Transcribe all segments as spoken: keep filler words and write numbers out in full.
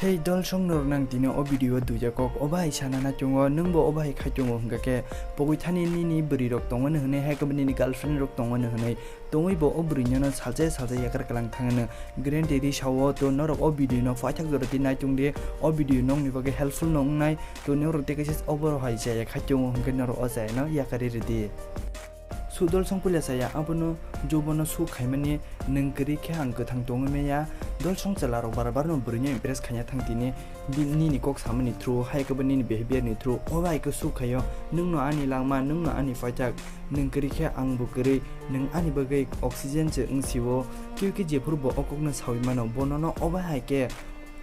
Hei dolsong, norok nang tini o video o duiya kok, o bahai sana na chungo, nwng bo o bahai khai chungo hwnkha khe, pogwi thani nini bwrwi rok tongmani hwnwi, hai khe bo nini girlfriend rok tongmani hwnwi, tongwi bo o bwrwi no salsa salsa yakar kalang thangno guarantee ri sao. To norok o video no paithak jora twi naitung di, o video nokni bagwi helpful no wngnai. To norok tei kaisa obo hai chaya khai chungo hwnkhe norok o chaya no yakari ridi. Su dolsong puila chaya abono jobono su khaimani nwng kwrwi khe ang kwthang tongwi maya. Dolsong chwla rok bar bar no bwrwi no impress khaina thang tini, bi-, nini kok samani through, hai khe bo nini behavior ni through, o bai khe su khaio, nwng no ani langma, nwng no ani paithak, nwng kwrwi khe ang bo kwrwi, nwng ani bagwi oxygen se wng sio, kiu ki jephuru bo o kok no sawi mano, bo nono o bai hai khe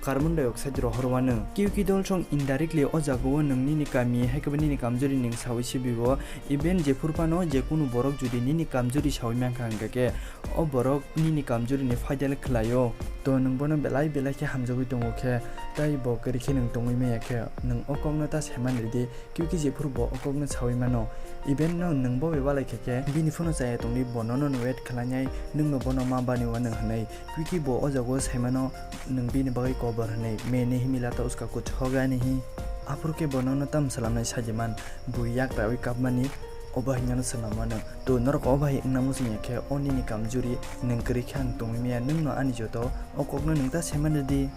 carbon dioxide rohor wano. Kiu ki dolsong indirectly o jaga o nwng nini kami hai khe bo nini kamjori nwng sawi sibi o, even jephuru phano je kunu borok jodi nini kamjori sawi mankha hwnkha khe o borok nini kamjori ni phaidal khlaio. To nwng bono belai belai khe hamjagwi tongo khe, tei bo kwrwi khe nwng tongwi maya khe nwng o kok no ta saiman ridi. Kiu ki jephuru bo o kok no sawi mano, even no nwng bo bai walai khe khe bini phone o chaya tongdi, bo nono wait khlainai, nwng no bono ma bani uanw hwnwi. Kiu ki bo o jaga o sai mano, nwng bini bagwi kobor hwnwi, maine hi mila to uska kuch hoga nahi. Aphuru khe bo nono tam swlamnai sajiman, bui yak rawi kapmani, o bahai no swlam mano. To norok o bahai wngna muchung ya khe, o nini kamjori, nwng kwrwi khe ang tongwi maya, nwng no ani joto, o kok no nwng ta saiman ridi.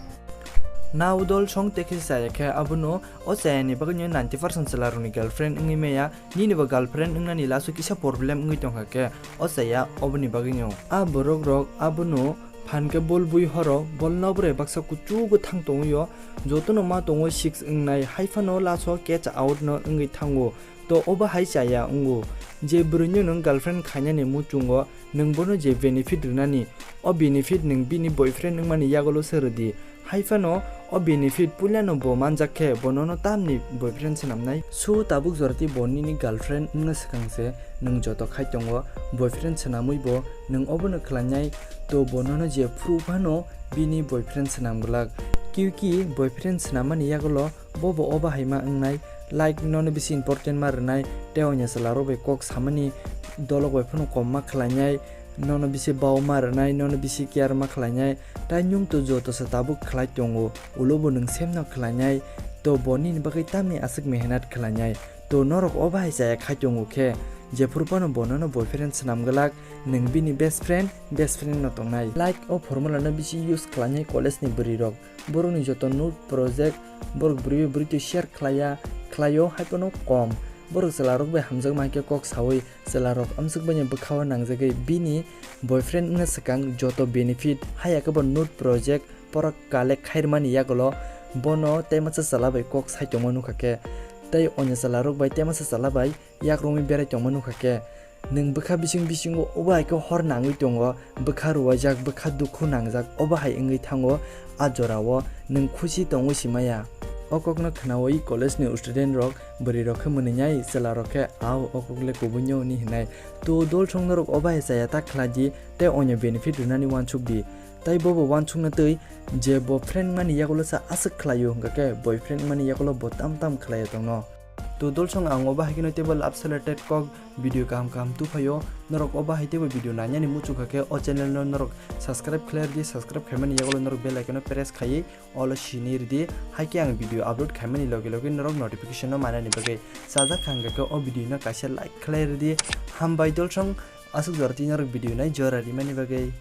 Na u dolsong tei khe chaya khe abono o chaya ni bagwi no ninety percent chwla rok ni girlfriend wngwi maya, nini bo girlfriend wngnani last o kisa problem wngwi tongkha khe o chaya oboni bagwi no. A borok rok abono phan khe bol bui horo, bol no bwrwi baksa kuchugo thang tongwi o, joto no ma tongo six wngnai, hai phano last o catch out no wngwi thango. To obo hai chaya wngo, je bwrwi no nwng girlfriend khainani muchungo nwng bono je benefit rwnani, o benefit nwng bini boyfriend wngmani yagulo se rwdi. Hai phano o benefit puilano bo manjak khe bo nono tamni boyfriend swnamnai? So tabuk jorati bo nini girlfriend wngna swkang se nwng joto khai tongo, boyfriend swnamwi bo nwng obono khlainai. To bo nono je phuru phano bini boyfriend swnam glak, kiu ki boyfriend swnammani yagulo bo bo o bahai ma wngnai, like nono bisi important ma rwnai, tei onya chwla rok bai kok samani dolok bai phano kom ma khlainai, nono bisi bau ma rwnai, nono bisi care ma khlainai, tai nwng to joto se tabuk khlai tongo, ulo bo nwng sem no khlainai, to bo nini bagwi tamni aswk mehnat khlainai, to norok o bahai chaya khai tongo khe, jephuru phano bo nono boyfriend swnam glak, nwng bini best friend, best friend no tongnai. Like o formula no bisi use khlainai college ni bwrwi rok. Borokni joto note project borok bwrwi bwrwi twi share khlaiya, khlaio hai phano kom. Borok chwla rok bai hamjakma hai khe kok sawi chwla rok amswk bai bwkha o nangjagwi bini boyfriend wngna swkang joto benefit haya khe bo note project borok collect khairmani yagulo bono tei masa chwla bai kok sai tongma nukha khe tei onya chwla rok bai tei masa chwla bai yak romwi berai tongma nukha khe, nwng bwkha bising bisingo obo hai khe hor nangwi tongo, bwkha ruwaijak, bwkha dukhu nangjak, obo hai wngwi thango a jorao nwng khusi tongwi si maya. O kokno khnaui college ni student rok bwrwi rok khe mwnwinai, chwla rok khe, "Au, o kok le kubui no," hwnwi hwnai. To dolsong norok obo hai chaya ta khlai di tei onya benefit rwnani uansuk di. Tai bobo uansukna twi je bo friend mani yagulo sa aswk khlaio hwnkha khe boyfriend mani yagulo bo tam tam khlaiya tongno. To dolsong ang obo hai kheno teibo love related kok video kaham kaham tuphaio. Norok obo hai teibo video nainani muchungkha khe o channel no norok subscribe khlai rwdi, subscribe khaimani yagulo norok bell icon no press khaiwi olo sini rwdi, hai khe ang video upload khaimani loge loge norok notification no manani bagwi. Chajak kha hwnkha khe o video no kaisa like khlai rwdi. Hambai dolsong, aswk jora twi norok video nai jora rimani bagwi.